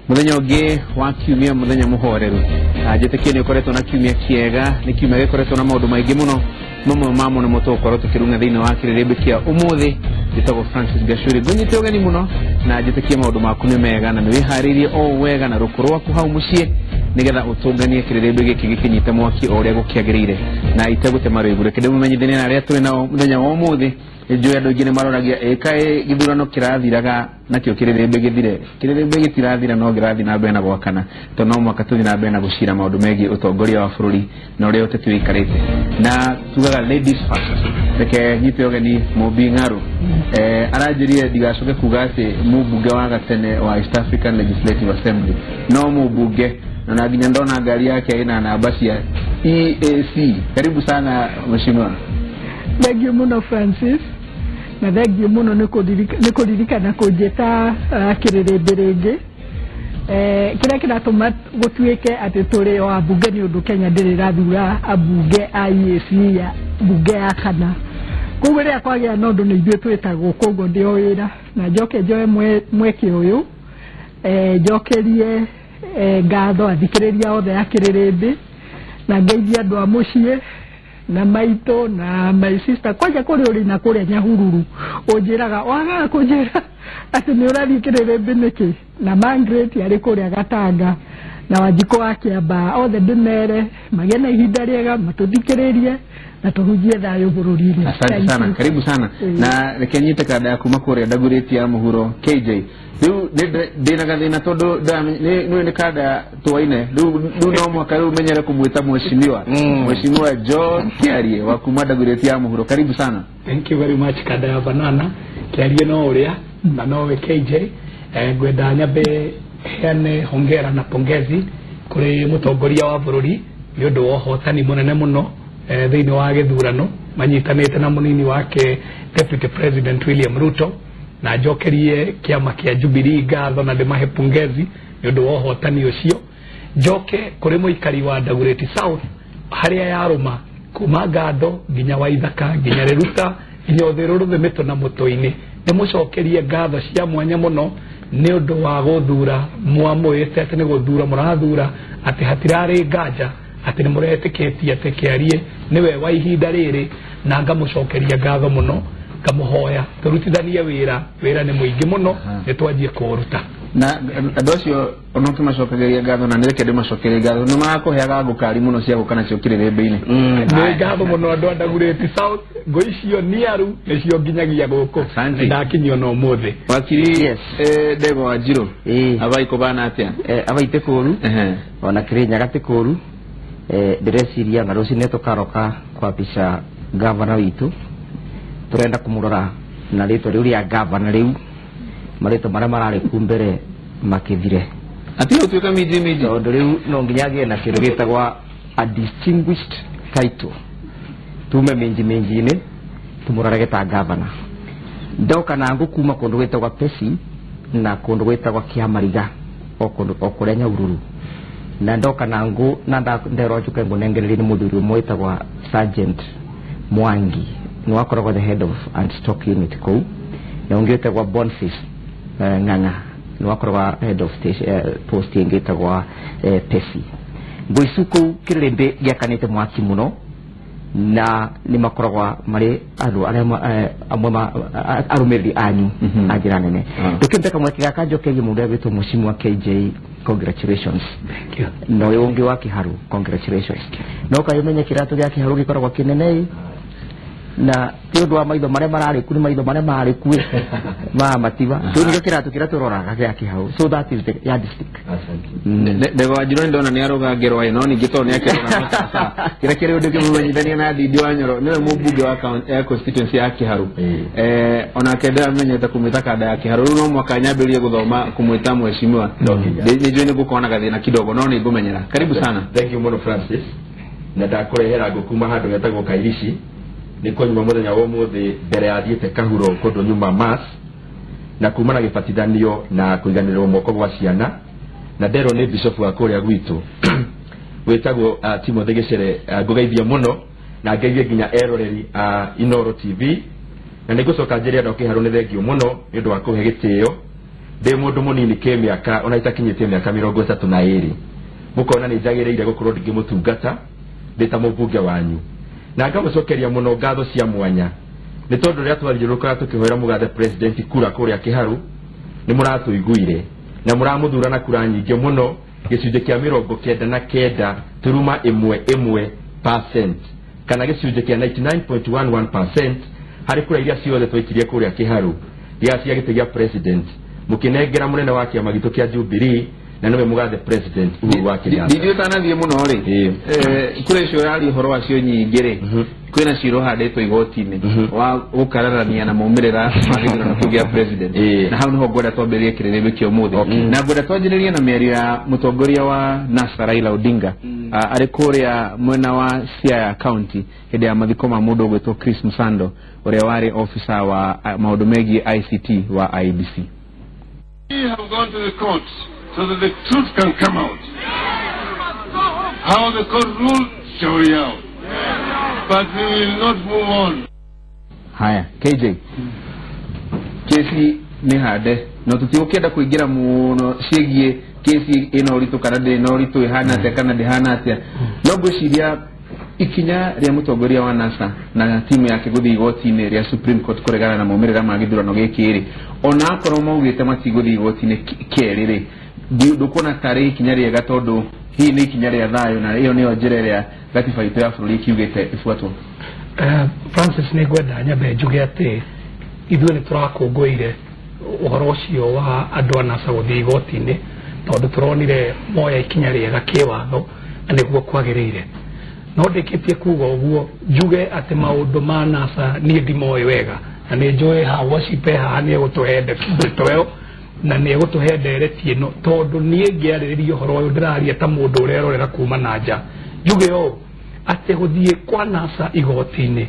Muthenya ũngĩ wa kiumia, muthenya mũhoreru. Njĩtĩkie nĩ ũkoretwo na kiumia kĩega, nĩ kiumia gĩkoretwo na maũndũ maingĩ mũno, mamwe mamo nĩmo tũgũkorwo tũkĩrung'a thĩinĩ wa kĩrĩrĩmbĩ kĩa ũmũthĩ. Njĩtagwo Francis Gachuri, ngũnyite ũgeni mũno na njĩtĩkie maũndũ maku nĩ mega na nĩ wĩharĩirie o wega na rũkũ rwaku hau mũciĩ nĩgetha ũtũnganie kĩrĩrĩmbĩ gĩkĩ gĩkĩnyite mwaki o ũrĩa gũkĩagĩrĩire na itegũtema rũigũ. Reke ndĩmũmenyithanie na arĩa tũrĩ nao mũthenya wa ũmũthĩ. Njũĩ andũ aingĩ nĩ maroragia ĩkaĩ gĩthurano kĩrathiraga nakĩo kĩrĩrĩmbĩ gĩthire. Kĩrĩrĩmbĩ gĩtirathira, no kĩrathiĩ na mbere na gwakana, tondũ no mũhaka tũthiĩ na mbere na gũcira maũndũ megiĩ ũtongoria wa bũrũri na ũrĩa ũteti ũikarĩte, na tugaga ladies first. Reke nyite ũgeni Mũmbi Ng'aru. Aranjĩrire ndigacoke kuga atĩ mũmbunge wa gatene wa East African Legislative Assembly, no mũmbunge na nginya ndona ngari yake ĩna namba cia EAC. Karibu sana, mheshimiwa. Thengiũ mũno, Francis, na thengiũ mũno nĩ kũririkana kũnjĩta kĩrĩrĩmbĩ rĩngĩ. Kĩrĩa kĩratũma gũtuĩke atĩ tũrĩ o ambunge nĩ ũndũ Kenya ndĩrĩ ĩrathura ambunge a EAC ya mbunge ya kana, koguo rĩrĩa kwagĩa na ũndũ nĩ ithuĩ twĩtagwo. Koguo ndĩ o wĩra na njoke njoe mweke ũyũ, njokerie ngatho athikĩrĩria othe a kĩrĩrĩmbĩ na ngeithie andũ a mũciĩ na maitũ na my sister kwanja kũrĩ ũrĩ na kũrĩa Nyahururu, ũnjĩraga wagaga kũnjĩra atĩ nĩ ũrathiĩ kĩrĩrĩmbĩ nĩkĩ, na Margaret arĩ kũrĩa Gatanga na Wanjikũ wa Kĩambaa, othe ndĩmere magĩe na ihinda rĩega, matũthikĩrĩrie na tũhunjie thayũ bũrũri-inĩ. Asante Thank sana. you. Karibu sana. Na reke nyite kanda ya kuma kũrĩa Ndagurĩti ya mũhuro, KJ. Rĩu ndĩna gathĩna tondũ nĩ nĩ kanda twaine rĩu no mũhaka rĩu menyere kũmwĩta mheshimiwa. Mheshimiwa John Kiarie wa kuma Ndagurĩti ya mũhuro, karibu sana. Thank you very much, kanda ya banana. Kiarie no ũrĩa na nowe KJ. Ngwenda nyambe heane hongera na pongezi kũrĩ mũtongoria wa bũrũri nĩ ũndũ wa ũhotani mũnene mũno thĩinĩ wa gĩthurano manyitanĩte na mũnini wake, Deputy President William Ruto, na njokerie kĩama kĩa Jubilee ngatho na ndĩmahe pongezi nĩ ũndũ wa ũhotani ũcio. Njoke kũrĩ mũikari wa Dagoretti South harĩa yarũma kuma Ngando nginya Waithaka nginya Riruta nginya Ũthĩrũ, Rũthĩmĩtũ na Mũtũ-inĩ, nĩ mũcokerie ngatho cia mwanya mũno nĩ ũndũ wa gũthura mwamũĩte atĩ nĩ gũthura mũrathura, atĩ hatirarĩ nganja atĩ nĩ mũretĩkĩtie atĩ Kĩarie nĩwe wa ihinda rĩrĩ, na ngamũcokeria ngatho mũno, ngamũhoya tũrutithanie wĩra. Wĩra nĩ mũingĩ mũno, nĩ twanjie kũũruta. Na andũ acio ona ũkĩmacokeria ngatho, na nĩreke ndĩmacokerie ngatho, nĩ marakũheaga ngũkari mũno cia gũka nacio kĩrĩrĩmbĩ-inĩ. Nĩ ngatho mũno andũ a Dagoretti South, ngũ icio niaru nĩcio nginyagia gũkũ. Asante. Ndakinyio na ũmũthĩ. Wakiri. Yes. Ndegwa wa Njirũ. Abaiko bana atĩa? Abaite kũru. Ona Kĩrĩnyaga ti kũru. Ndĩreciria na rũciũ nĩ tũkaroka kwapisha gavana witũ, tũrenda kũmũrora na rĩtwa rĩu rĩa gavana. Rĩu marĩtwa marĩa mararĩ ku mbere makĩthire. Atiga gũtuĩka minji minji. Tondũ rĩu no nginya agĩe na kĩndũ gĩtagwa a distinguished title, tume minji minji-inĩ tũmũrorage ta gavana. Ndoka na ngũ kuma kũndũ gwĩtagwa Pesi na kũndũ gwĩtagwa Kĩamariga, o kũndũ o kũrĩa Nyahururu, na ndoka na ngũ na nderwo njuke ngũnengererie nĩ mũthuri ũmwe wĩtagwa Sergeant Mwangi, nĩ wakoragwo the head of anti-stock unit kũu, na ũngĩ wĩtagwa Boniface Ng'ang'a, nĩ wakoragwo head of station, post ĩngĩ ĩtagwa Pesi. Ngũ icu kũu kĩrĩrĩmbĩ gĩakanĩte mwaki mũno, na nĩ makoragwo marĩ andũ arĩa amwe arũmĩrĩri anyu a njĩra nene. Ndũkĩmbe kamweke gaka njokerie mũndũ ũrĩa gwĩtwo Mheshimiwa KJ congratulations. Thank you. Na ũyũ ũngĩ wa Kĩharu, congratulations. No kaĩ ũmenye kĩratũ gĩa Kĩharu gĩkoragwo kĩnene ĩ, na ti ũndũ wa maitho marĩa mararĩ ku, nĩ maitho marĩa marĩ ku ma matiba kĩu nĩkĩo kĩratũ kĩrĩa tũroraga gĩa Kĩharu. So that is the yardstick. Ndegwa wa Njirũ, nĩ ndona nĩ arũga ngerwa ĩno ningĩ tondũ nĩ akĩrũga kĩrĩa kĩrĩ ũndũ kĩmũmenyithania na Ndindi wa Nyoro, nĩwe mũmbunge wa ya constituency ya Kĩharu. Onake ndĩramenyete kũmwĩta kanda ya Kĩharu, rĩu no mwaka nyambĩrĩrie gũthoma kũmwĩta mheshimiwa. Nĩ njũĩ nĩ ngũkorwo na gathĩna kidogo, no nĩ ngũmenyera. Karibu sana. Thank you mũno, Francis, na ndakũrehera ngũ kuma handũ hetagwo Kairici, nĩ kũnyuma mũthenya wa ũmũthĩ mbere ya thiĩte kahuro kũndũ nyuma mass na kuma na gĩbatithanio na kũiganĩrĩrwo moko gwa ciana, na nderwo nĩ bishop wa kũrĩa gwitũ wĩtagwo Timothy Gĩcere, ngũgeithia mũno na ngeithie nginya eroreri a Inoro TV, na nĩ ngũcoka njĩre andũ a Kĩharũ nĩ thengio mũno nĩ ũndũ wa kũhe gĩtĩo. Ndĩ mũndũ mũnini kĩmĩaka ona itakinyĩtie mĩaka 32 mũkona nĩ njagĩrĩire gũkorwo ndĩngĩmũtungata ndĩ ta mũmbunge wanyu na ngamũcokeria mũno ngatho cia mwanya nĩ tondũ rĩrĩa twathiũrũrũkaga tũkĩhoera mũgathe president kura kũrĩa Kĩharu nĩ mũratũiguire na mũramũthura na kura nyingĩ mũno gĩcunjĩ kĩa 99.11% kana gĩcunjĩ kĩa 99.11% harĩ kura iria ciothe twaikirie kũrĩa Kĩharu gĩa cia gĩtĩ gĩa president mũkĩnengera mũnene wa kĩama gitũ kĩa Jubilee na nĩwe mũgathe president Uhuru wa Kenyatta. Ndithiĩ ũtanathiĩ mũno rĩ, kura icio ũraria ũhoro wacio nyingĩ rĩ, kwĩna cira ũhandĩtwo igoti-inĩ wa gũkararania na maumĩrĩra ma gĩthurano kĩu gĩa president, na hau nĩho ngwenda twambĩrĩrie kĩrĩrĩmbĩ kĩa ũmũthĩ, na ngwenda twanjĩrĩrie na mĩario ya mũtongoria wa NASA Raila Odinga arĩ kũrĩa mwena wa Siaya County hĩndĩ ya mathiko ma mũndũ ũgwĩtwo Chris Msando ũrĩa warĩ officer wa maũndũ megiĩ ICT wa IEBC. We have gone to the courts so that the truth can come out. How the court ruled, shall we out. But we will not move on. Haya, KJ. Kesi nĩ hande no tũtigũkĩenda kũingĩra mũno ciĩgiĩ kesi ĩna ũritũ kana ndĩrĩ na ũritũ, ĩhana atĩa kana ndĩhana atĩa, no ngwĩciria ikinya rĩa mũtongoria wa NASA na timu yake gũthiĩ igoti-inĩ rĩa Supreme Court kũregana na maumĩrĩra ma gĩthurano gĩkĩ rĩ, ona akorwo maugĩte matigũthiĩ igoti-inĩ kerĩ rĩ, ndũkuona tarĩ ikinya rĩega tondũ hihi nĩ ikinya rĩa thayũ na ĩyo nĩyo njĩra ĩrĩa gatiba itũ ya bũrũri ĩkiugĩte ĩbuatwo. Francis, nĩ ngwenda nyambe njuge atĩ ithuĩ nĩ tũrakũngũĩire ũhoro ũcio wa andũ a NASA gũthiĩ igoti-inĩ tondũ tũronire moya ikinya rĩega kĩwatho na nĩguo kwagĩrĩire. No ndĩkĩtie kuga ũguo njuge atĩ maũndũ ma NASA niĩ ndimoĩ wega na nĩ njũĩ ha worship haha nĩ egũtũhe ndeto ĩyo na nĩ egũtũhe ndereti ĩno tondũ niĩ ngĩarĩrĩria ũhoro ũyũ ndĩraria ta mũndũ ũrerorera kuma na nja. Njuge ũũ atĩ gũthiĩ kwa NASA igoti-inĩ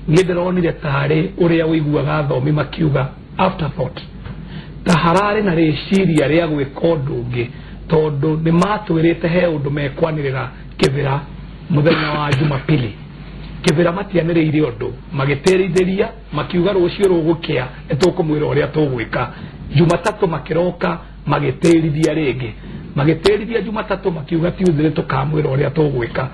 niĩ ndĩronire tarĩ ũrĩa ũiguaga athomi makiuga afterthought, ta hararĩ na rĩciria rĩa gwĩka ũndũ ũngĩ tondũ nĩ matwĩrĩte he ũndũ mekwanĩrĩra Kĩbĩra mũthenya wa Jumapili. Kĩbĩra matianĩrĩire ũndũ, magĩtĩrithĩria makiuga rũciũ rũgũkĩa nĩ tũkũmwĩra ũrĩa tũgwĩka. Jumatatũ makĩroka magĩtĩrithia rĩngĩ, magĩtĩrithia Jumatatũ makiuga Tuesday tũkamwĩra ũrĩa tũgwĩka.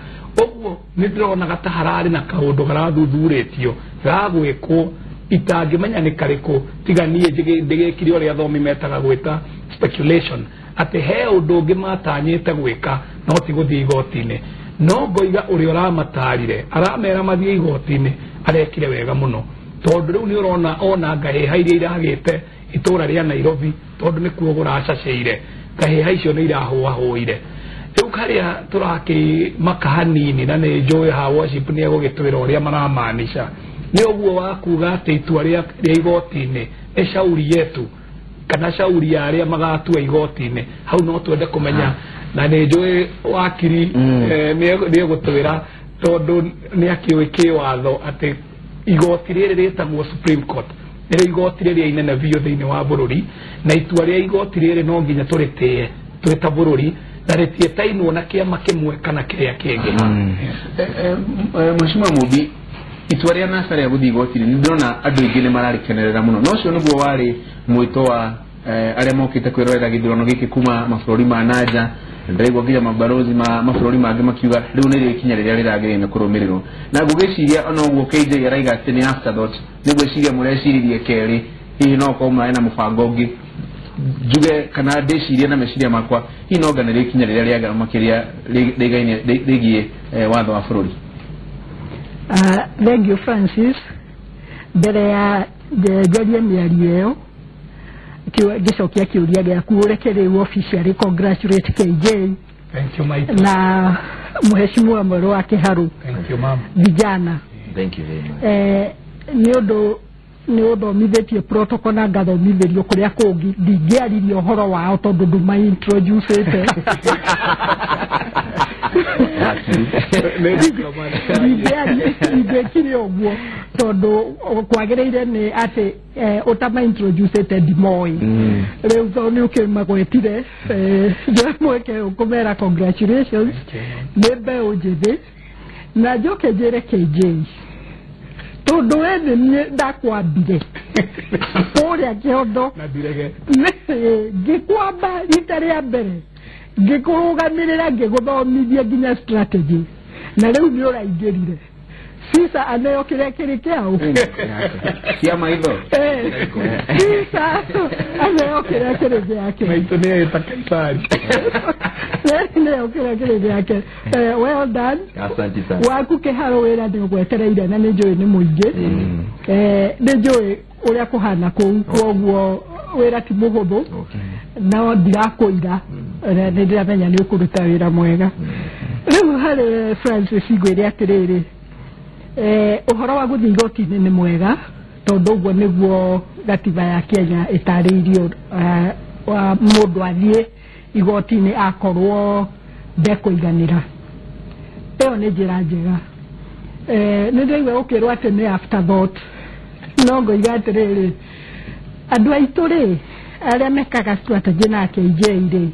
Ũguo nĩ ndĩronaga ta hararĩ na kaũndũ garathuthurĩtio gagwĩkwo itangĩmenya nĩ karĩkũ tiga niĩ ndĩgĩkire ũrĩa athomi metaga gwĩta speculation, atĩ he ũndũ ũngĩ matanyĩte gwĩka no ti gũthiĩ igoti-inĩ. No ngoiga ũrĩa ũramatarire aramera mathiĩ igoti-inĩ arekire wega mũno tondũ rĩu nĩ ũrona ona ngahĩha iria iragĩte itũra rĩa Nairobi tondũ nĩkuo gũracacĩire, ngahĩha icio nĩ irahũahũire. Rĩu karĩa tũrakĩmaka hanini na nĩ njũĩ ha worship nĩ egũgĩtwĩra ũrĩa maramaanisha nĩ ũguo wa kuga atĩ itua rĩa igoti-inĩ nĩ shauri yetu kana shauri ya arĩa magatua igoti-inĩ. Hau no twende kũmenya na nĩ njũĩ wakiri nĩ egũtwĩra tondũ nĩ akĩũĩ kĩwatho atĩ igoti rĩrĩ rĩtagwo Supreme Court nĩrĩo igoti rĩrĩa inene biũ thĩinĩ wa bũrũri na itua rĩa igoti rĩrĩ no nginya tũrĩtĩe twĩ ta bũrũri na rĩtiĩtainwo na kĩama kĩmwe kana kĩrĩa kĩngĩ. Mheshimiwa Mumbi, itua rĩa NASA rĩa gũthiĩ igoti-inĩ nĩ ndĩrona andũ aingĩ nĩ mararĩkenerera mũno, no ũcio nĩguo warĩ mwĩto wa arĩa mokĩte kwĩrorera gĩthurano gĩkĩ kuma mabũrũri ma nanja. Ndĩraigua nginya mabarozi ma mabũrũri mangĩ makiuga rĩu nĩrĩo ikinya rĩrĩa rĩragĩrĩire nĩ kũrũmĩrĩrwo, na ngũgĩciria ona ũguo KJ araiga atĩ nĩ afterthought, nĩ ngwĩciria mũreciririe kerĩ, hihi no ũkorwo mũrarĩ na mũbango ũngĩ. Njuge kana ndĩcirie na meciria makwa hihi no anga nĩrĩo ikinya rĩrĩa rĩagĩrĩire makĩria rĩgiĩ watho wa bũrũri. Thank you Francis. Mbere ya njarie mĩario ĩyo ngĩcokia kĩũria gĩaku, ũreke rĩu officially congratulate KJ. Thank you my na mheshimiwa mwerũ wa Kĩharu. Thank you ma'am. Vijana. Thank you very much. Nĩ ũndũ nĩ ũthomithĩtie protocol na ngathomithĩrio kũrĩa kũngĩ ndingĩaririe ũhoro wao tondũ nduma introducĩte. Ndingĩkire ũguo tondũ kwagĩrĩire nĩ atĩ ũtama introducĩte ndimoĩ. Rĩu tondũ nĩ ũkĩmagwetire njoe mweke ũkũmera congratulations nĩ mbeũ njĩthĩ na njoke njĩre KJ Tondu we nĩ niĩ ndakwambire kũrĩa kĩondo na ndirege ngĩkwamba rita rĩa mbere ngĩkũrũgamĩrĩra ngĩgũthomithia nginya strategy na rĩu nĩ ũraingĩrire. Sisa aneo kĩrĩa kĩrĩ kĩao cia maitho. Sisa aneo kĩrĩa kĩrĩ gĩake. Maitũ nĩ ĩta Kaisari. Neo kĩrĩa kĩrĩ gĩake. Well done. Asante sana. Waku kĩharo wĩra nĩ ũgwetereire na nĩ njũĩ nĩ mũingĩ. Nĩ njũĩ ũrĩa kũhana kũu kwoguo wĩra ti mũhũthũ no ndirakũira nĩ ndĩramenya nĩ ũkũruta wĩra mwega. Rĩu harĩ Francis ngwĩre atĩrĩrĩ, ũhoro wa gũthiĩ igoti-inĩ nĩ mwega tondũ ũguo nĩguo gatiba ya Kenya ĩtarĩirio mũndũ athiĩ igoti-inĩ akorwo ndekũiganĩra. Ĩyo nĩ njĩra njega. Nĩ ndĩraigua gũkĩrwo atĩ nĩ afterthought no ngoiga atĩrĩrĩ, andũ aitũ rĩ arĩa mekaga strategy na KJ rĩ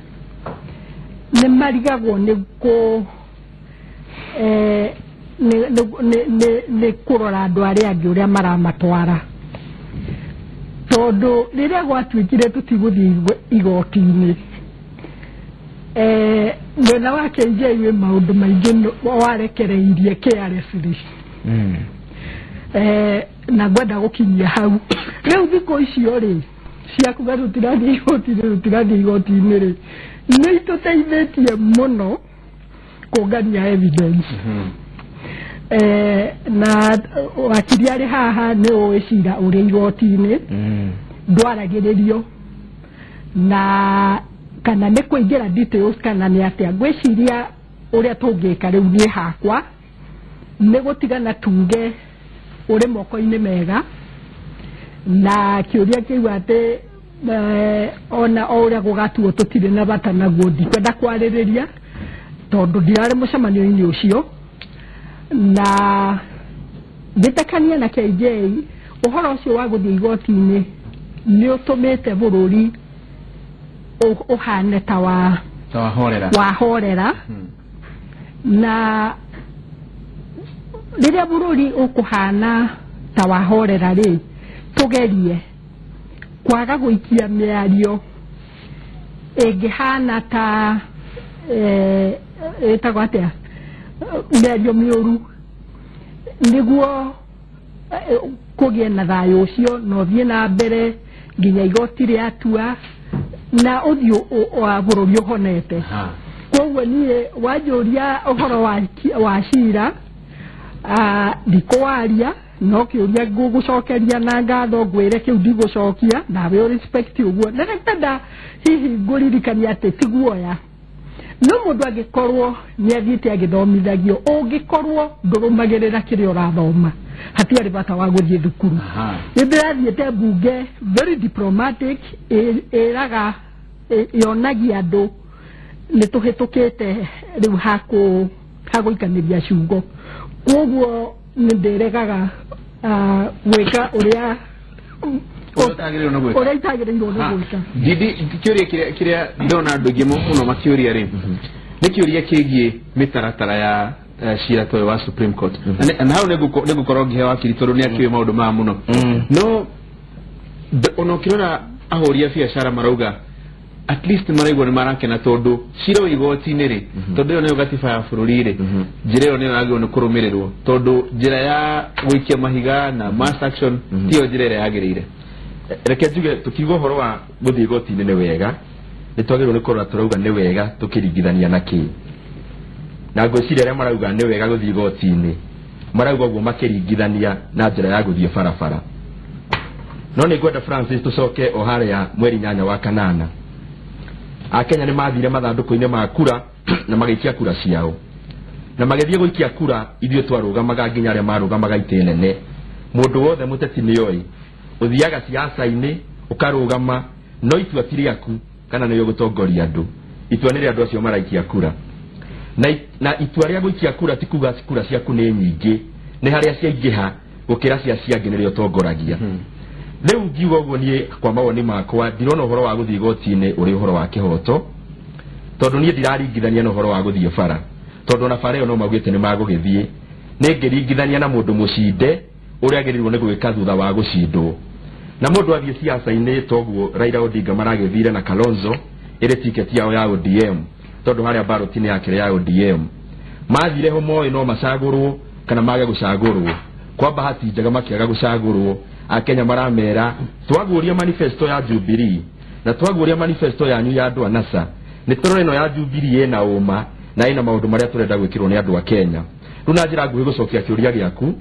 nĩ marigagwo nĩ kũ nĩ kũrora andũ arĩa angĩ ũrĩa maramatwara tondũ rĩrĩa gwatuĩkire tũtigũthiĩ igoti-inĩ mwena wa KJ wĩ maũndũ maingĩ warekereirie carelessly na ngwenda gũkinyia hau. Rĩu thikũ icio rĩ cia kuga tũtirathiĩ igoti-inĩ tũtirathiĩ igoti-inĩ rĩ nĩ itũteithĩtie mũno kũngania evidence. Na wakiri arĩ haha nĩ ũĩ cira ũrĩ igoti-inĩ ndwaragĩrĩrio na kana nĩ kũingĩra details kana nĩ atĩa. Ngwĩciria ũrĩa tũngĩka rĩu niĩ hakwa nĩ gũtigana tuge ũrĩ moko-inĩ mega na kĩũria kĩu atĩ ona o ũrĩa gũgatuo tũtirĩ na bata naguo ndikwenda kwarĩrĩria tondũ ndirarĩ mũcemanio-inĩ ũcio na ngĩtekania na KJ ũhoro ũcio wa gũthiĩ igoti-inĩ nĩ ũtũmĩte bũrũri ũhane ta wahorera na rĩrĩa bũrũri ũkũhana ta wahorera rĩ tũgerie kwaga gũikia mĩario ĩngĩhana ta ĩtagwo atĩa mĩario mĩũru nĩguo kũgĩe na thayũ ũcio na ũthiĩ na mbere nginya igoti rĩatua na ũthiũ wa bũrũri ũhonete. Koguo niĩ wanjũria ũhoro wa cira ndikwaria no kĩũria ngũgũcokeria na ngatho ngwĩre kĩu ndigũcokia nawe ũrespect ũguo na nĩngwenda hihi ngũririkania atĩ ti guoya no mũndũ angĩkorwo nĩ athiĩte agĩthomithagio ũngĩkorwo ndũrũmagĩrĩra kĩrĩa ũrathoma hatiarĩ bata wa gũthiĩ thukuru. Nĩ ndĩrathiĩte mbunge very diplomatic ĩraga yonagia andũ nĩ tũhĩtũkĩte rĩu hagũikanĩria ciugo koguo nĩ ndĩregaga gwĩka ũrĩa ũrĩa itagĩrĩirwo nĩ gwĩka. Ndindi kĩũria kĩrĩa ndona andũ aingĩ mũno makĩũria rĩ nĩ kĩũria kĩgiĩ mĩtaratara ya cira ta ũyũ wa Supreme Court na hau nĩngũkorwo ngĩhe wakiri tondũ nĩ akĩũĩ maũndũ maya mũno no ona ũkĩrora ahũri a biacara marauga at least maraigua nĩ marakena tondũ cira wĩ igoti-inĩ rĩ tondũ ĩyo nĩyo gatiba ya bũrũri rĩ njĩra ĩyo nĩyo yagĩrĩirwo nĩ kũrũmĩrĩrwo tondũ njĩra ya gũikia mahiga na mass action tiyo njĩra ĩrĩa yagĩrĩire. Reke njuge tukiuga ũhoro wa gũthiĩ igoti-inĩ nĩ wega nĩ twagĩrĩirwo nĩ kũrora tũrauga nĩ wega tũkĩringithania na kĩ na ngwĩciria arĩa marauga nĩ wega gũthiĩ igoti-inĩ marauga ũguo makĩringithania na njĩra ya gũthiĩ barabara. No nĩ ngwenda Francis tũcoke o harĩa mweri 8 wa kanana Akenya nĩ mathire mathandũkũ-inĩ ma kura na magĩikia kura ciao na magĩthiĩ gũikia kura ithuĩ twarũgamaga nginya arĩa marũgamaga itĩ nene mũndũ wothe mũteti nĩoĩ ũthiaga siasa-inĩ ũkarũgama no itua ti rĩaku kana nĩwe ũgũtongoria andũ itua nĩ rĩa andũ acio maraikia kura na itua rĩa gũikia kura ti kuga kura ciaku nĩ nyingĩ nĩ harĩa ciaingĩha gũkĩra cia ciangĩ nĩrĩo ũtongoragia. Rĩu ngiuga ũguo niĩ kwa mawoni makwa ndirona ũhoro wa gũthiĩ igoti-inĩ ũrĩ ũhoro wa kĩhoto tondũ niĩ ndiraringithania na ũhoro wa gũthiĩ bara tondũ ona bara ĩyo no maugĩte nĩ magũgĩthiĩ nĩ ngĩringithania na mũndũ mũcinde ũrĩa agĩrĩirwo nĩ gwĩka thutha wa gũcindwo. Na mũndũ athiĩ siasa-inĩ toguo Raila Odinga maragĩthire na Kalonzo ĩrĩ tiketi yao ya ODM, tondũ harĩa ballot-inĩ yakĩrĩ ya ODM mathire ho moĩ no macagũrwo kana mage gũcagũrwo. Kwa bahati njega makĩaga gũcagũrwo. Akenya maramera twaguũria manifesto ya Jubilee na twaguũria manifesto yanyu ya andũ a NASA, nĩ tũrona ĩno ya Jubilee ĩna ũma na ĩna maũndũ marĩa tũrenda gwĩkĩrwo nĩ andũ a Kenya. Rĩu na njĩra nguhĩ gũcokia kĩũria gĩaku,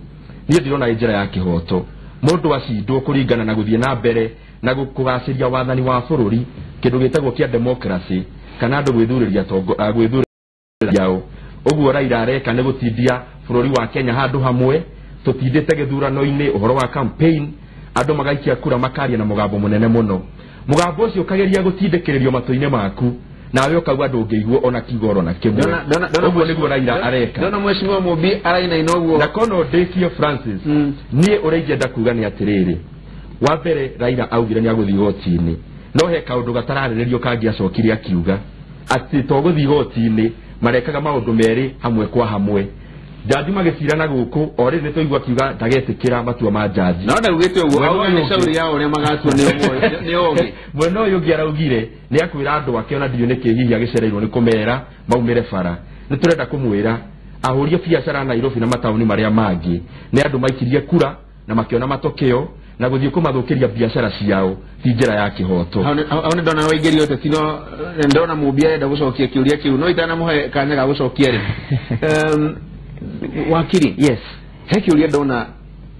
niĩ ndirona ĩ njĩra ya kĩhoto mũndũ acindwo kũringana na gũthiĩ na mbere na kũgacĩria wathani wa bũrũri, kĩndũ gĩtagwo kĩa democracy, kana andũ gwĩthurĩria gwĩthurĩria yao. Ũguo Raila areka nĩ gũtindia bũrũri wa Kenya handũ hamwe, tũtindĩte gĩthurano-inĩ ũhoro wa campaign, andũ magaikia kura makaria na mũgambo mũnene mũno. Mũgambo ũcio ũkageria gũtindĩkĩrĩrio matũ-inĩ maku, nawe ũkauga ndũngĩiguo ona kiugo oro na kĩmwe. Ũguo nĩguo Raila areka. Ndona mheshimiwa Mumbi arainaina ũguo. Na kono ndĩkie Francis, niĩ ũrĩa ingĩenda kuga nĩ atĩrĩrĩ, wa mbere Raila augire nĩ agũthiĩ igoti-inĩ, no he kaũndũ gatararĩrĩrio kangĩacokire akiuga atĩ to gũthiĩ igoti-inĩ marekaga maũndũ merĩ hamwe kwa hamwe. Jaji magĩcira na gũkũ o rĩrĩ nĩtwaigua akiuga ndagetĩkĩra matua ma jaji. No ndaugĩte ũguo, auga nĩ shauri yao ũrĩa magatua nĩ ũgĩ. Mwena ũyũ ũngĩ araugire nĩ akwĩra andũ ake ona ndiũĩ nĩkĩ hihi agĩcereirwo nĩ kũmera maumĩre bara. Nĩ tũrenda kũmwĩra ahũrie biacara Nairobi na mataũni marĩa mangĩ nĩ andũ maikirie kura na makĩona matokeo, na gũthiĩ kũmathũkĩria biacara ciao ti njĩra ya kĩhoto. Hau nĩ ndona waingĩrio ũteti, no ndona Mumbi arenda gũcokia kĩũria kĩu, no itanamũhe kanya ga gũcokia rĩ. Wakiri, yes, he kĩũria ndona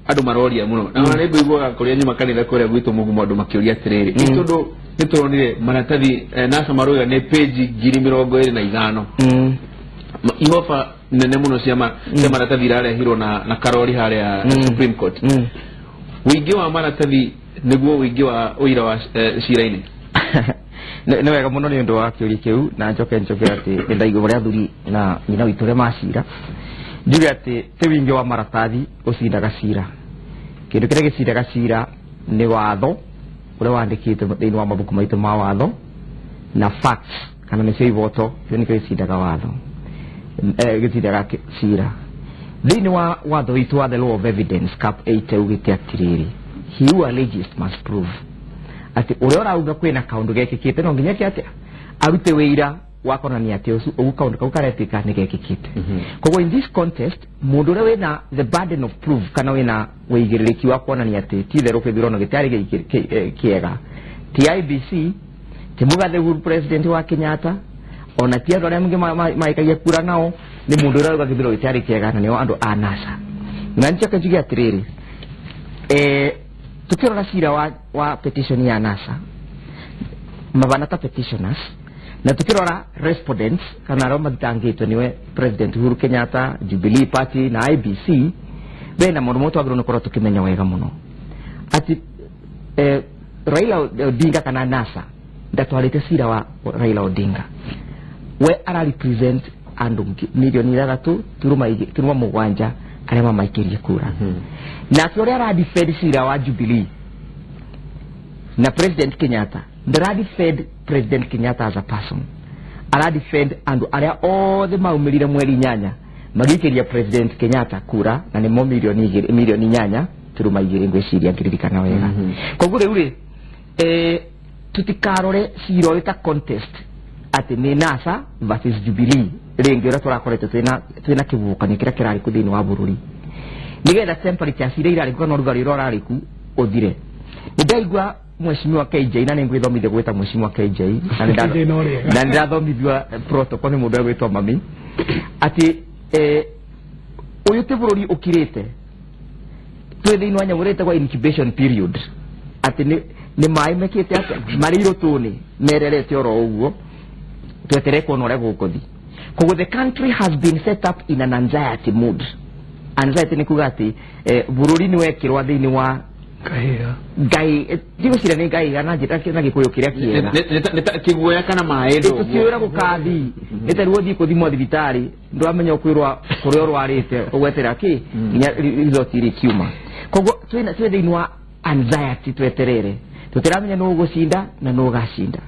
andũ maroria mũno, na nĩ ngũiguaga kũrĩa nyuma kanitha kũrĩa gwitũ mũgumo andũ makĩũria atĩrĩrĩ, nĩ tondũ nĩ tũronire maratathi NASA maroiga nĩ page 25,000. Ihoba nene mũno cia maratathi irarehirwo na karori harĩa Supreme Court. Ũingĩ wa maratathi nĩguo ũingĩ wa ũira wa cira-inĩ. Nĩ wega mũno nĩ ũndũ wa kĩũria kĩu, na njoke atĩ nĩ ndaigua ũrĩa athuri na nyina witũ ũrĩa macira. Njuge atĩ ti ũingĩ wa maratathi ũcindaga cira. Kĩndũ kĩrĩa gĩcindaga cira nĩ watho ũrĩa wandĩkĩtwo thĩinĩ wa mabuku maitũ ma watho na facts, kana nĩcio ivoto, kĩo nĩkĩo gĩcindaga watho, gĩcindaga cira. Thĩinĩ wa watho witũ wa the law of evidence cap 8 ugĩte atĩrĩrĩ, he who alleges must prove. Atĩ ũrĩa ũrauga kwĩna kaũndũ gekĩkĩte no nginya eke atĩa, arute wĩira wa kuonania atĩ ũcio ũguo kaũndũ kau karetĩka nĩ gekĩkĩte. Koguo in this contest mũndũ ũrĩa wĩna the burden of proof, kana wĩna wĩigĩrĩrĩki wa kuonania atĩ ti itherũ kĩthurano gĩtiarĩ kĩega, ti IEBC, ti mũgathe Uhuru president wa Kenyatta, ona ti andũ arĩa angĩ maikagia kura nao, nĩ mũndũ ũrĩa ũrauga gĩthurano gĩtiarĩ kĩega, na nĩo andũ a NASA. Na njoke njuge atĩrĩrĩ, tukĩrora cira wa petition ya NASA, mabana ta petitioners, na tukirora respondents kana arĩa mathitangĩtwo nĩwe President Uhuru Kenyatta, Jubilee Party na IEBC, bena maũndũ mothe twagĩrĩirwo nĩ gũkorwo tũkĩmenya wega mũno atĩ Raila Odinga kana NASA ndatwarĩte cira wa Raila Odinga. We ara represent andũ 6.7 million arĩa mamaikĩrie kura. Nake ũrĩa ara defend cira wa Jubilee na President Kenyatta, ndara defend President Kenyatta as a person, ara defend andũ arĩa othe maumĩrire mweri 8 magĩikĩria President Kenyatta kura, na nĩmo 8.2 million ngwĩciria ngĩririkana wega. Koguo rĩu rĩ, tutikarore cira ũyũ ta contest atĩ nĩ NASA versus Jubilee rĩngĩ ũrĩa tũrakoretwo twĩna kĩhuhũkanio kĩrĩa kĩrarĩ kũ thĩinĩ wa bũrũri, nĩgetha temperature ciria irarĩ ku kana ũrugarĩ ũrĩa ũrarĩ ku ũthire. Nĩ ndaigua mheshimiwa KJ, na nĩ ngwĩthomithia gwĩta mheshimiwa KJ, na nĩ ndathomithio protocol nĩ mũndũ ũrĩa mami, atĩ ũyũ ti bũrũri ũkirĩte, twĩ thĩinĩ wa nyamũ ĩrĩa ĩtagwo incubation period, atĩ nĩ maĩ mekĩte atĩa, marĩ irũtũ-inĩ mererete oro ũguo, twetere kuona ũrĩa gũgũthiĩ. Koguo the country has been set up in an anxiety mode. Anxiety nĩ kuga atĩ bũrũri nĩ wekĩrwo thĩinĩ wa Ngai, ndigwĩciria nĩ Ngai kana njĩra na Gĩkũyũ kĩrĩa kĩega. Kĩguoya kana maĩ ndũguo. Tũtiũĩ ũrĩa gũkathiĩ. Nĩ ta rĩu ũthiĩ kũthimwo thibitarĩ, ndũramenya ũkwĩrwo kũrĩa ũrwarĩte, ũgweterera kĩ nginya result ĩrĩkiuma. Koguo twĩ thĩinĩ wa anxiety tweterere. Tũtiramenya nũ ũgũcinda na nũ ũgacinda.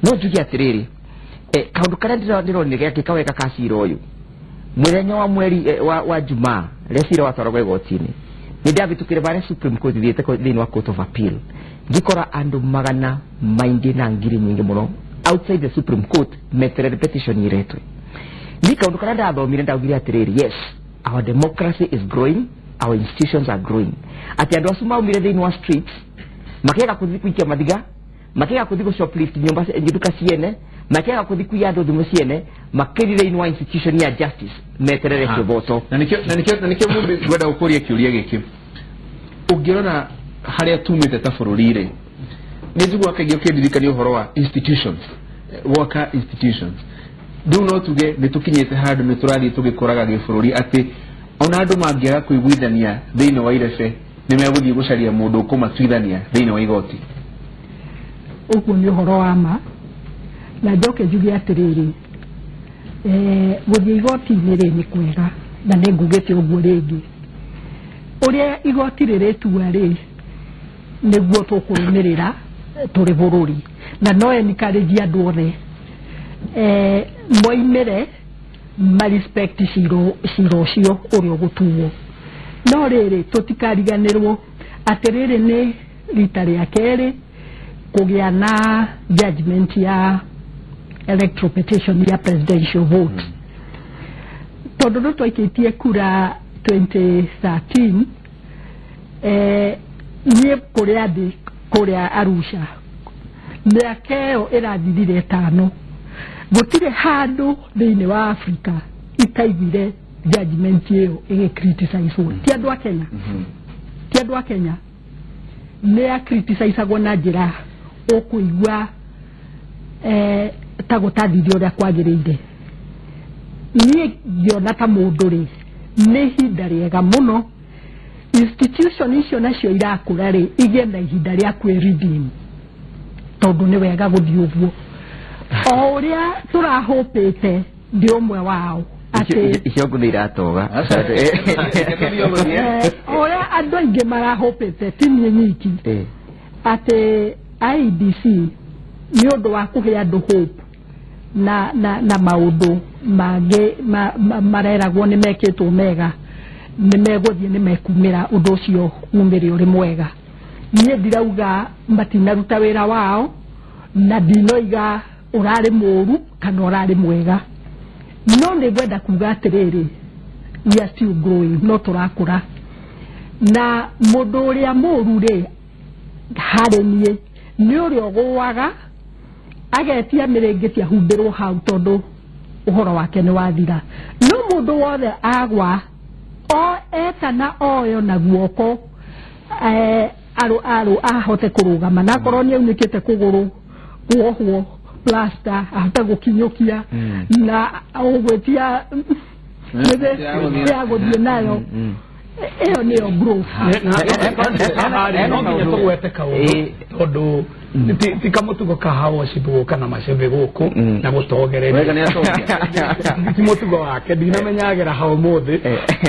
No njuge atĩrĩrĩ, kaũndũ karĩa ndĩronire gekĩka wega ka cira ũyũ, mũthenya wa mweri wa Jumaa rĩrĩa cira watwaragwo igoti-inĩ, Nĩ ndavitukire bare Supreme Court thiĩte thĩinĩ wa Court of Appeal ngĩkora andũ magana maingĩ na ngiri nyingĩ mũno outside the Supreme Court meterere petition iretwe. Ni kaundu karia ndathomire ndaugire atiriri, yes, our democracy is growing, our institutions are growing. Ati andu acu maumire thiini wa streets makiaga kuthi kuikia mathiga, makiaga kuthi gu shoplift nyumba nduka ciene, makiaga kuthi kuiya andu thimu ciene, makiri thiini wa institution ya justice meterere kivoto. Na nikio mumbi ngwenda gukuria kiuria giki, ungirora haria tumite ta bururi ri, ni njiguaga kaingĩ ũkĩndirikania ũhoro wa institutions, gwaka institutions. Rĩu no tuge nĩ tũkinyĩte handũ nĩ tũrathiĩ tũgĩkũraga gĩbũrũri atĩ ona andũ mangĩaga kũiguithania thĩinĩ wa irebe nĩ megũthiĩ gũcaria mũndũ ũkũmatuithania thĩinĩ wa igoti. Ũguo nĩ ũhoro wa ma, na njoke njuge atĩrĩrĩ, gũthiĩ igoti-inĩ rĩ nĩ kwega, na nĩ ngugĩte ũguo rĩngĩ. Ũrĩa igoti rĩrĩtua rĩ nĩguo tũkũrũmĩrĩra tũrĩ bũrũri, na no encourage andũ othe moimĩre ma respect cira ũcio ũrĩa ũgũtuo. No rĩrĩ tũtikariganĩrwo atĩ rĩrĩ nĩ rita rĩa kerĩ kũgĩa na judgment ya electoral petition ya presidential vote. Tondũ nĩ twaikĩtie kura 2013, niĩ kũrĩa ndĩ kũrĩa Arusha mĩaka ĩyo ĩrathirire 5, gũtirĩ handũ thĩinĩ wa Afrika itaiguire judgment ĩyo ĩgĩ-criticize-wo. Ti andũ a Kenya, ti andũ a Kenya nĩ ya-criticize-agwo na njĩra ũkũigua ta gũtathire ũrĩa kwagĩrĩire. Niĩ ngĩona ta mũndũ rĩ, nĩ ihinda rĩega mũno institution icio nacio irakũra rĩ igĩe na ihinda rĩa kwĩ-redeem, tondũ nĩ wega gũthiĩ ũguo. O ũrĩa tũrahũpĩte ndĩ ũmwe wao atĩ icio ngũ nĩ iratoga. Ũrĩa andũ aingĩ marahũpĩte ti niĩ nyiki, atĩ IEBC nĩ ũndũ wa kũhe andũ hope na maũndũ mangĩ mareragwo nĩ mekĩtwo mega, nĩ megũthiĩ nĩ mekumĩra ũndũ ũcio umĩre ũrĩ mwega. Niĩ ndirauga matinaruta wĩra wao, na ndinoiga ũrarĩ mũũru kana ũrarĩ mwega, no nĩ ngwenda kuga atĩrĩrĩ, we are still growing, no tũrakũra. Na mũndũ ũrĩa mũũru rĩ harĩ niĩ nĩ ũrĩa ũgũaga agetia mĩrĩngĩti ahumbĩrwo hau tondũ ũhoro wake nĩ wathira. No mũndũ wothe agwa o etana oyo na guoko ahote kũrũgama, na akorwo nĩ aunĩkĩte kũgũrũ kuohwo plaster ahote gũkinyũkia na ũgwĩtia mĩthĩ ya gũthiĩ nayo, ĩyo nĩyo growth. No nginya tũgwete kaũndũ tondũ ti kamũtugo ka worship gũka na macebe gũkũ na gũtongereria, ti mũtugo wake. Ndinamenyagĩra hau ũmũthĩ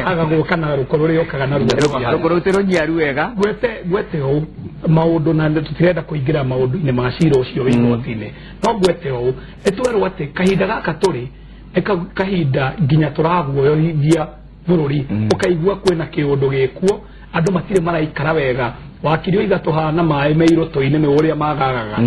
aga gũka na rũkũ rũrĩa ũkaga naruo rũkũ rũu ti rũnyiaru wega. Ngwete ũũ maũndũ, na tũtirenda kũingĩra maũndũ-inĩ ma cira ũcio wĩ igoti-inĩ, no ngwete ũũ nĩtwerwo atĩ kahinda gaka tũrĩ nĩ kahinda nginya tũraguoyohithia bũrũri, ũkaigua kwĩna kĩũndũ gĩkuo, andũ matirĩ maraikara wega, wakiri oiga tũhana maĩ me irũtũ-inĩ nĩ ũrĩa magagaga.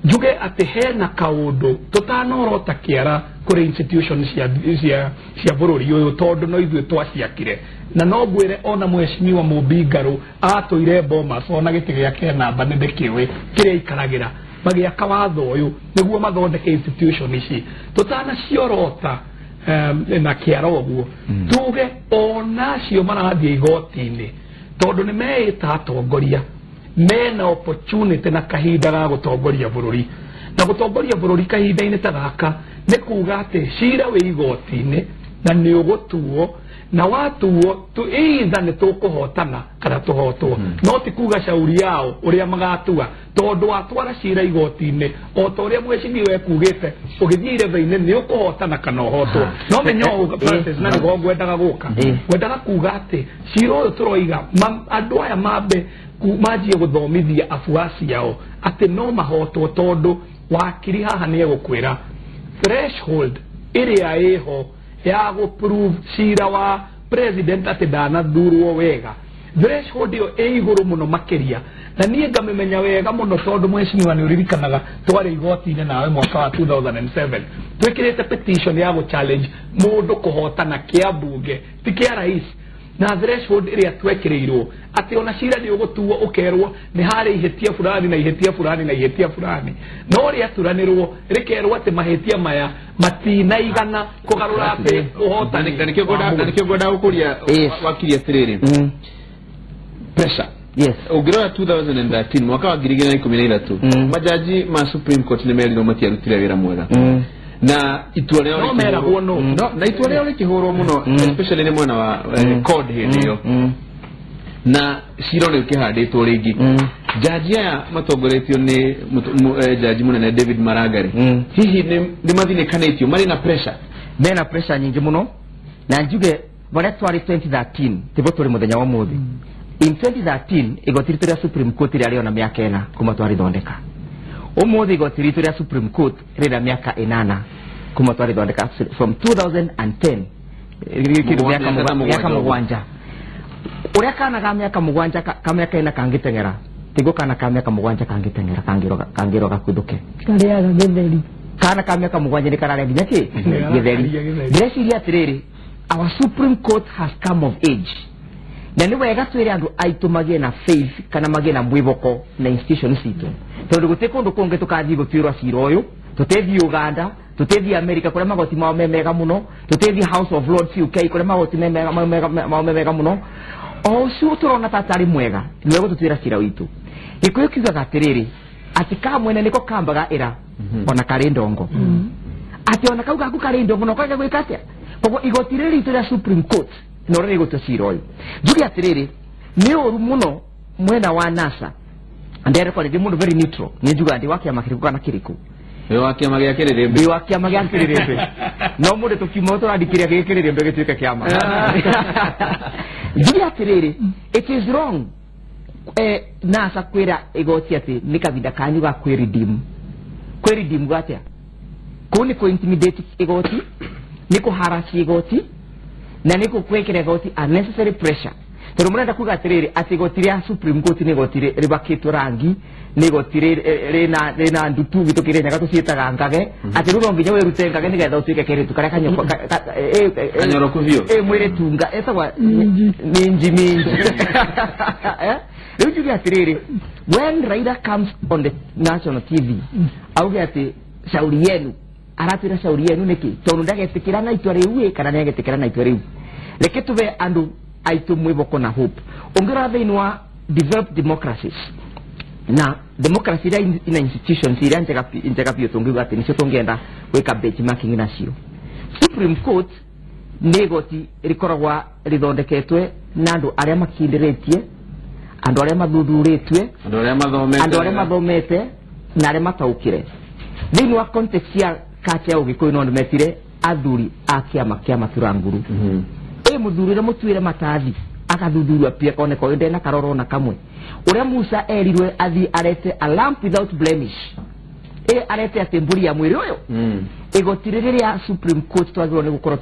Njuge atĩ hena kaũndũ tũtanorota kĩara kũrĩ institution cia bũrũri ũyũ, tondũ no ithuĩ twaciakire. Na no ngwĩre ona mheshimiwa Mumbi Ngarũ atũire Bomas, ona gĩtĩ gĩake namba nĩ ndĩkĩũĩ kĩrĩa aikaragĩra, magĩaka watho ũyũ nĩguo mathondeke institution ici tũtanaciorota na kĩara ũguo. Tuge onacio marathiĩ igoti-inĩ tondũ nĩ meĩta atongoria mena opportunity na kahinda ga gũtongoria bũrũri, na gũtongoria bũrũri kahinda-inĩ ta gaka nĩ kuga atĩ cira wĩ igoti-inĩ na nĩ ũgũtuo, na watuo tu either nĩ tũkũhotana kana tũhotwo. No ti kuga shauri yao ũrĩa magatua, tondũ watwara cira igoti-inĩ o ta ũrĩa mheshimiwa ekugĩte ũgĩthiĩ irebe-inĩ nĩ ũkũhotana kana ũhotwo. No menya ũũ Francis, na nĩguo ngwendaga gũka, ngwendaga kuga atĩ cira ũyũ tũroiga andũ aya mambe manjie gũthomithia afuasi ao atĩ no mahotwo, tondũ wakiri haha nĩ egũkwĩra threshold ĩrĩa ĩho ya gũ prove cira wa president atĩ ndanathurwo wega Threshold ĩyo ĩ igũrũ mũno makĩria, na niĩ ngamĩmenya wega mũno tondũ mheshimiwa nĩ ũririkanaga twarĩ igoti-inĩ nawe mwaka wa 2007 twĩkĩrĩte petition ya gũ challenge mũndũ kũhotana kĩa mbunge ti kĩa rais, na threshold ĩrĩa twekĩrĩirwo atĩ ona cira nĩ ũgũtuo ũkerwo nĩ harĩ ihĩtia fulani na ihĩtia fulani na ihĩtia fulani, no rĩaturanĩrwo rĩkerwo atĩ mahĩtia maya matinaigana kũgarũra atĩ ũhotani. Na nĩkĩo ngwenda gũkũria wakiri atĩrĩrĩ, pressure. Yes. Ũngĩrora 2013 mwaka wa 2013 majaji ma Supreme Court nĩ merirwo matiarutire wĩra mwega, na itua rĩao na itua rĩao rĩkĩhũrwo mũno, especially nĩ mwena wa CORD hĩndĩ ĩyo, na cira ũrĩa ũkĩhandĩtwo rĩngĩ. Jaji aya matongoretio nĩ jaji mũnene David Maraga, hihi nĩ mathinĩkanĩtio, marĩ na pressure? Mena pressure nyingĩ mũno, na njuge marĩa twarĩ 2013 tiguo tũrĩ mũthenya wa ũmũthĩ. In 2013 igoti ritũ rĩa Supreme Court rĩarĩ ona mĩaka 4 kuma twarithondeka. Ũmũthĩ igoti ritũ rĩa Supreme Court rĩna mĩaka 8 kuma twarithondeka, from 2010 mĩaka 7. Ũrĩa kana ka mĩaka 7 ka mĩaka 4 kangĩteng'era tiguo kana ka mĩaka 7 kangĩteng'era kangĩroga kuthuke karĩaga gĩtheri. Kana ka mĩaka 7 nĩ kararĩa nginya kĩ gĩtheri. Ndĩreciria atĩrĩrĩ, our Supreme Court has come of age, na nĩ wega twĩre andũ aitũ magĩe na faith kana magĩe na mwĩhoko na institution citũ, tondũ gũtirĩ kũndũ kũngĩ tũkathiĩ gũtuĩrwo cira ũyũ. Tũtĩthiĩ Uganda, tũtĩthiĩ America kũrĩa magoti mao me mega mũno, tũtĩthiĩ House of Lords UK kũrĩa magoti mao me mega mũno. O ũcio tũrona ta tarĩ mwega nĩwe gũtũtuĩra cira witũ. Gĩkũyũ kiugaga atĩrĩrĩ, atĩ kamwene nĩko kambaga ĩra ona karĩ ndongo, atĩ ona kau gaku karĩ ndongo no kage gwĩka atĩa. Koguo igoti rĩrĩ ritũ rĩa Supreme Court no rĩrĩ gũtua cira ũyũ. Njuge atĩrĩrĩ, nĩ ũru mũno mwena wa NASA. Nderekwa ndĩ mũndũ very neutral, nĩ njugaga ndĩ wa kĩama kĩrĩkũ kana kĩrĩkũ. Ndĩ wa kĩama gĩa kĩrĩrĩmbĩ. Ndĩ wa kĩama gĩa kĩrĩrĩmbĩ. No mũndũ tũkiuma tũrandikĩria gĩ kĩrĩrĩmbĩ gĩtuĩke kĩama. Njuge atĩrĩrĩ, it is wrong NASA kwĩra igoti atĩ nĩ kahinda kanyu ga kwĩredeem. Kwĩredeem gwatia? Kũu nĩ kũ-intimidate igoti, nĩ kũ-harass igoti, na nĩ gwĩkĩra igoti unnecessary pressure. Tondũ mũrenda kuga atĩrĩrĩ, atĩ igoti rĩa Supreme Court nĩ igoti rĩbakĩtwo rangi, nĩ igoti rĩna ndutu gĩtũkĩrĩ nyaga tũciĩtaga ngage, atĩ rĩu no nginya wĩrute ngage nĩgetha ũtuĩke kairĩtu karĩa kanyoroku biũ, mwĩrĩtu etagwa minji minji. Rĩu njuge atĩrĩrĩ, when Raila comes on the national TV auge atĩ shauri yenu, aratwĩra shauri yenu nĩkĩ? Tondũ ndagetĩkĩra na itua rĩu kana nĩagetĩkĩra na itua rĩu. Reke tũbe andũ aitũ mwĩhoko na hope. Ũngĩrora thĩinĩ wa developed democracies, na democracy iria ina institutions iria njega biũ tũngiuga atĩ nĩcio tũngĩenda gwĩka benchmarking nacio, Supreme Court nĩ igoti rĩkoragwa rĩthondeketwe na andũ arĩa makindĩrĩtie, andũ arĩa mathuthurĩtue, andũ arĩa mathomete na arĩa mataũkĩre. Thĩinĩ wa context ya kati ya Ũgĩkũyũ no nĩmetire athuri a kĩama kĩa Maturanguru. Ĩ mũthuri ũrĩa mũtuĩre matathi akathuthurua pia koneka ũyũ ndena karoro ona kamwe. Ũrĩa Musa erirwe athiĩ arete a lamp without blemish, ĩ arete atĩ mbũri ya mwĩrĩ ũyũ. Igoti rĩrĩ rĩa Supreme Court twagĩrĩirwo nĩ gũkorwo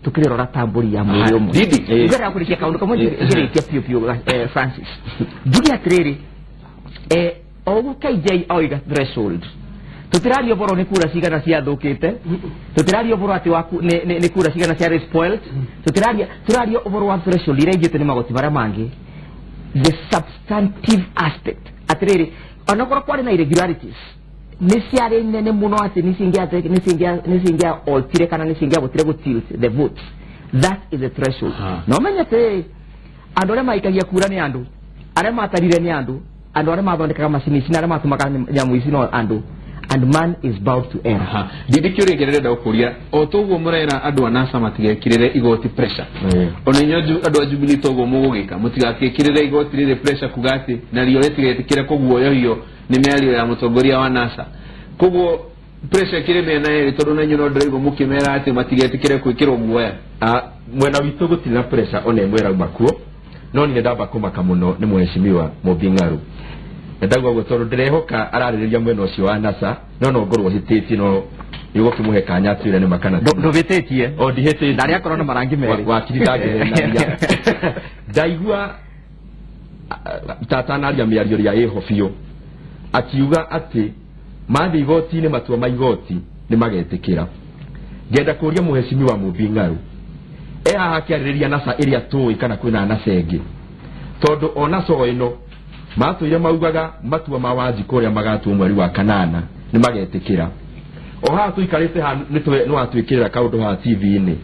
tũkĩrĩrora ta mbũri ya mwĩrĩ ũmwe. Ngwenda kũrĩkia kaũndũ kamwe ngĩrĩkia biũ biũ, Francis. Njuge atĩrĩrĩ, o ũguo KJ oiga threshold, tũtiraria ũhoro nĩ kura cigana ciathũkĩte, tũtiraria ũhoro atĩ nĩ kura cigana ciarĩ spoiled, tũraria ũhoro wa threshold iria igĩte nĩ magoti marĩa mangĩ, the substantive aspect. Atĩrĩrĩ, onakorwo kwarĩ na irregularities nĩ ciarĩ nene mũno atĩ nĩ cingĩaoltire kana nĩ cingĩahotire gũ tilt the votes. That is the threshold. Na ũmenye atĩrĩrĩ, andũ arĩa maikagia kura nĩ andũ, arĩa matarire nĩ andũ, andũ arĩa mathondekaga macini ici na arĩa matũmaga nyamũ ici no andũ, and man is bound to error. Ndindi kĩũria ndĩrenda gũkũria, o toguo mũrera andũ a NASA matigekĩrĩre igoti pressure, ona inyuĩ andũ a Jubilee toguo mũgũgĩka, mũtigakĩkĩrĩre igoti rĩrĩ pressure kuga atĩ narĩo rĩtigetĩkĩre kũguoyohio nĩ mĩario ya mũtongoria wa NASA. Koguo pressure ĩkĩrĩ mĩena yerĩ, tondũ na inyuĩ no ndĩraigua mũkĩmera atĩ matigetĩkĩre gwĩkĩrwo guoya. Mwena witũ gũtirĩ na pressure ona ĩmwe ĩrauma kuo, no niĩ ndamba kũmaka mũno nĩ mheshimiwa Mumbi Ng'aru. Ndauga ũguo tondũ ndĩrehoka ararĩrĩria mwena ũcio wa NASA, no ngorwo hĩtĩtie, no nĩũgũkĩmũhe kanya atwĩre nĩ makana. Ndũhĩtĩtie. O ndihĩtĩtie. Na arĩa akorwo na marangi merĩ. Wakiri ndangĩhenania. Ndaigua tatanaria mĩario ria ĩho biũ akiuga atĩ mathiĩ igoti-inĩ matua ma igoti nĩ magetĩkĩra. Ngenda kũria mũhecimiwa Mumbi Ng'aru e haha akĩarĩrĩria NASA ĩrĩa tũĩ kana kwĩna NASA ĩngĩ, tondũ o NASA o ĩno matũire maugaga matua ma Wanjikũ ũrĩa magatuo mweri wa kanana nĩ magetĩkĩra. O haha tũikarĩte haha nĩ watwĩkĩrĩra kaũndũ haha TV-inĩ,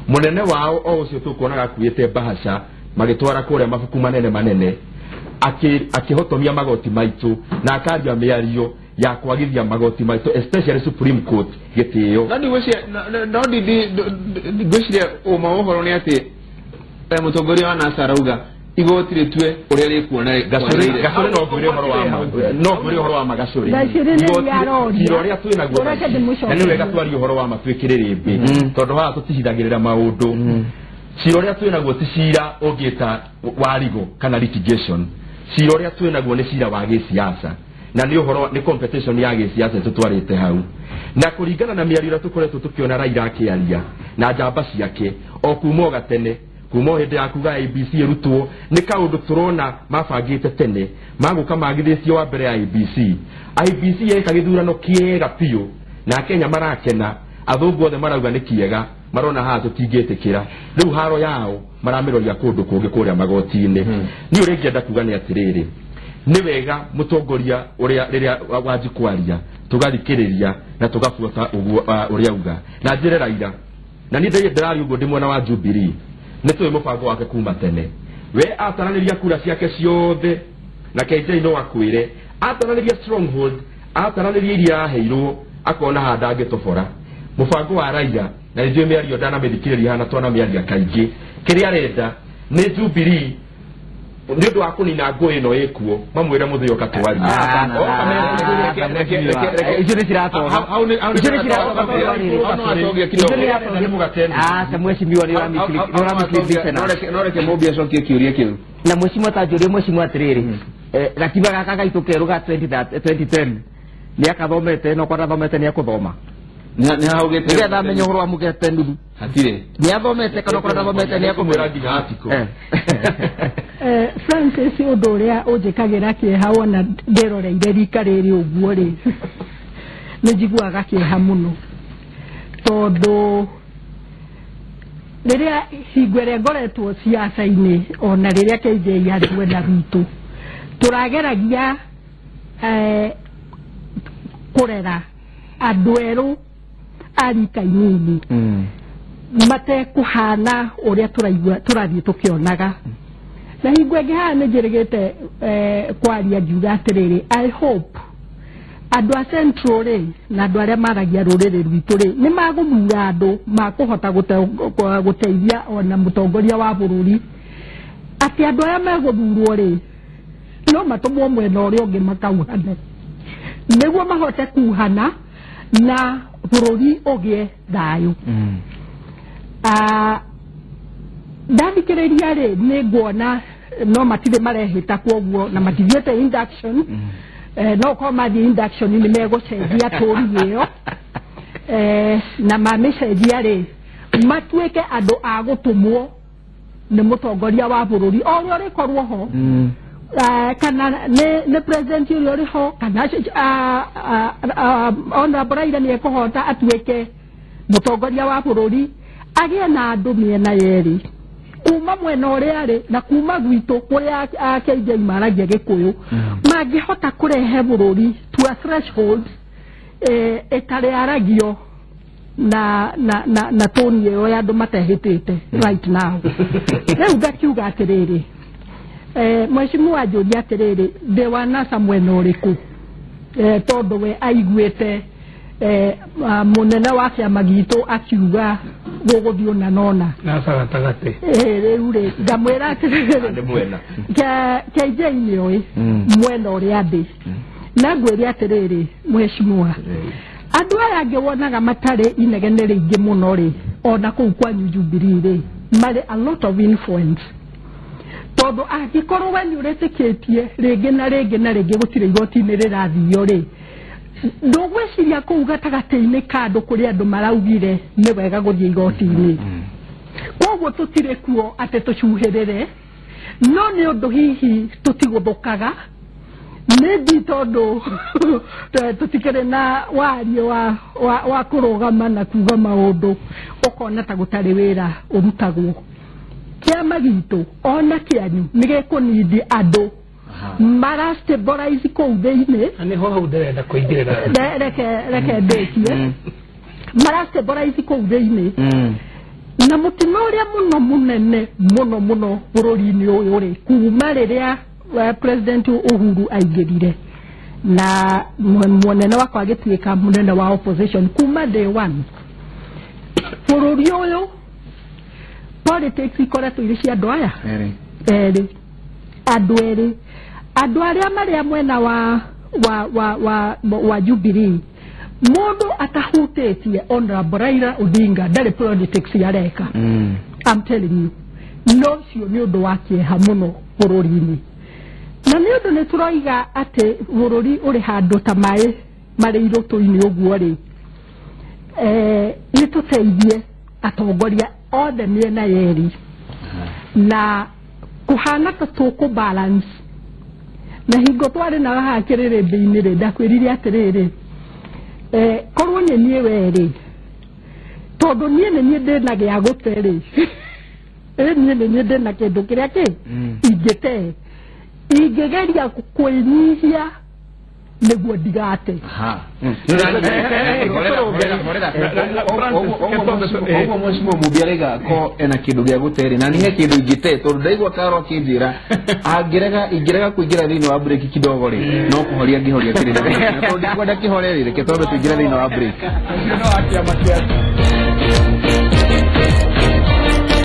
mũnene wao o ũcio tũkuonaga akuĩte mbahaca magĩtwara kũrĩa mabuku manene manene akĩhotomia magoti maitũ na akaria mĩario ya kwagithia magoti maitũ especially Supreme Court gĩtĩo. No ngwĩciria ũma wa ũhoro nĩ atĩ mũtongoria wa NASA arauga igoti rĩtue ũrĩa rĩkuona. Gacũrĩ no ngwĩre ũhoro wa ma, no ngwĩre ũhoro wa ma Gacũrĩ. Cira ũrĩa twĩ naguo na nĩ wega twarie ũhoro wa ma twĩkĩrĩrĩmbĩ tondũ haha tũtihithagĩrĩra maũndũ. Cira ũrĩa twĩ naguo ti cira ũngĩta wa legal kana litigation. Cira ũrĩa twĩ naguo nĩ cira wa gĩsiasa na nĩ ũhoro nĩ competition ya gĩsiasa tũtwarĩte hau, na kũringana na mĩario ĩrĩa tũkoretwo tũkĩona Raila akĩaria na njamba ciake o kuma o gatene, kuma o hĩndĩ ya kuga IEBC ĩrutwo nĩ kaũndũ tũrona mabangĩte tene magũka magithĩtio wa mbere ya IEBC. IEBC yeka gĩthurano kĩega biũ na Kenya marakena, athũngũ othe marauga nĩ kĩega, marona haha tũtingĩtĩkĩra. Rĩu haro yao maramĩroria kũndũ kũngĩ kũrĩa magoti-inĩ. Niĩ ũrĩa ingĩenda kuga nĩ atĩrĩrĩ, nĩ wega mũtongoria ũrĩa rĩrĩa Wanjikũ aria tũgathikĩrĩria na tũgabuata ũguo ũrĩa auga. Na njĩre Raila, na niĩ ndĩraria ũguo ndĩ mwena wa Jubilee, nĩ tũĩ mũbango wake kuma tene. We ataranĩria kura ciake ciothe na KJ no akwĩre ataranĩria stronghold, ataranĩria iria aheirwo akona haha ndangĩtobora. Mũbango wa Raila na nĩnjũĩ mĩario ndanamĩthikĩrĩria hana twanamĩaria kaingĩ, kĩrĩa arenda nĩ Jubilee nĩ ũndũ wa kũnina ngũĩ ĩno ĩkuo mamwĩre mũthĩ ũka twarie. Icio nĩ ciratoga. Icio nĩ ciratoga. Aca mheshimiwa nĩ ũramĩkĩrĩria. No reke Mumbi acokie kĩũria kĩu. Na mheshimiwa ta njũrie mheshimiwa atĩrĩrĩ, gatiba gaka gaitũ kerũ ga 2010 nĩ akathomete no kwa athomete nĩ ekũthoma. Nĩ haugĩte nĩgetha amenye ũhoro wa mũgate nuthu. Hatirĩ. Nĩ athomete kana okorwo ndathomete nĩ ekũmwĩra nginya article. Francis, ũndũ ũrĩa ũnjĩkagĩra kĩeha wona ndĩroreire rika rĩrĩ ũguo rĩ, nĩ njiguaga kĩeha mũno tondũ rĩrĩa hingo ĩrĩa ngoretwo ciaca-inĩ ona rĩrĩa KJ arĩ mwena witũ tũrageragia kũrera andũ erũ a rika inini matekũhana ũrĩa tũraigua tũrathiĩ tũkĩonaga. Na hingo ĩngĩ haha nĩ njĩrĩgĩte kwaria ngiuga atĩrĩrĩ, I hope andũ a Central rĩ na andũ arĩa maragia rũrĩrĩ rwitũ rĩ nĩ magũthura andũ makũhota gũteithia ona mũtongoria wa bũrũri, atĩ andũ arĩa megũthurwo rĩ no matũmwo mwena ũrĩa ũngĩ makauhane nĩguo mahote kuhana na bũrũri ũgĩe thayũ. Ndathikĩrĩria rĩ nĩ nguona no matirĩ marehĩta kwoguo na matithiĩte induction. No korwo mathiĩ induction nĩ megũcenjia tũri ĩyo, na mamĩcenjia rĩ matuĩke andũ a gũtũmwo nĩ mũtongoria wa bũrũri o ũrĩa ũrĩkorwo ho, kana nĩ president ũrĩa ũrĩ ho, kana honorable Raila nĩ ekũhota atuĩke mũtongoria wa bũrũri, agĩe na andũ mĩena yerĩ, kuma mwena ũrĩa arĩ na kuma gwitũ kũrĩa KJ maragia Gĩkũyũ, mangĩhota kũrehe bũrũri to a threshold ĩtarĩ aragio na toni ĩyo ya andũ matehĩtĩte right now. Rĩu ngakiuga atĩrĩrĩ, mheshimiwa anjũria atĩrĩrĩ, ndĩ wa NASA mwena ũrĩkũ? Tondũ we aiguĩte mũnene wa kĩama gitũ akiuga gũgũthiĩ ũna na ũna. NASA gatagatĩ. Rĩu rĩ ngamwĩra atĩrĩrĩ, KJ nĩoĩ mwena ũrĩa ndĩ, na ngwĩre atĩrĩrĩ mheshimiwa, andũ aya angĩ wonaga matarĩ inegene rĩingĩ mũno rĩ, ona kũu kwanyu Jubilee rĩ marĩ a lot of influence, tondũ angĩkorwo we nĩ ũrĩtĩkĩtie rĩngĩ na rĩngĩ na rĩngĩ gũtirĩ igoti-inĩ rĩrathio rĩ, ndũgwĩciria kũu gatagatĩ-inĩ ka andũ kũrĩ andũ maraugire nĩ wega gũthiĩ igoti-inĩ. Koguo tũtirĩ kuo atĩ tũcuhĩrĩre, No nĩ ũndũ hihi tũtigũthũkaga maybe tondũ tũtikĩrĩ na wario wa kũrũgama na kuga maũndũ, ũkona ta gũtarĩ wĩra ũrutagwo. Kĩama gitũ ona kĩanyu nĩ gĩkũnindi andũ mara stabilize kũu thĩinĩ. Na nĩho hau ndĩrenda kũingĩrĩra. Reke ndĩkie. Mara stabilize kũu thĩinĩ. Na mũtino ũrĩa mũno mũnene mũno mũno bũrũri-inĩ ũyũ rĩ, kuma rĩrĩa President Uhuru aingĩrire na mũnene wakwa agĩtuĩka mũnene wa opposition kuma day one, bũrũri ũyũ politics ikoretwo irĩ cia andũ aya erĩ, andũ erĩ, andũ arĩa marĩa mwena wa Jubilee, mũndũ atahutĩtie Honorable Raila Odinga ndarĩ politics areka. I'm telling you, no cio nĩ ũndũ wa kĩeha mũno bũrũri-inĩ. Na nĩ ũndũ nĩ tũroiga atĩ bũrũri ũrĩ handũ ta maĩ marĩ irũtũ-inĩ ũguo rĩ, nĩ tũteithie atongoria othe mĩena yerĩ na kũhana ta tũkũ balance. Na hingo twarĩ na haha kĩrĩrĩmbĩ-inĩ rĩ, ndakwĩrire atĩrĩrĩ, korwo nĩ niĩ we rĩ, tondũ niĩ nĩ niĩ ndĩna gĩa gũte rĩ, niĩ nĩ niĩ ndĩna kĩndũ kĩrĩa kĩ ingĩte, ingĩgeria kwĩnyihia nĩguo ndigate. Ũguo mheshimiwa Mumbi araiga ko ena kĩndũ gĩa gũte rĩ, na niĩ he kĩndũ ingĩte, tondũ ndaigua Karo akĩnjĩra angĩrega ingĩrega kũingĩra thĩinĩ wa break kidogo rĩ, no kũhoria ngĩhoria kĩrĩrĩ, tondũ ndikwenda kĩhore rĩ, reke twambe tũingĩre thĩinĩ wa break. Ũcio no wa kĩama kĩa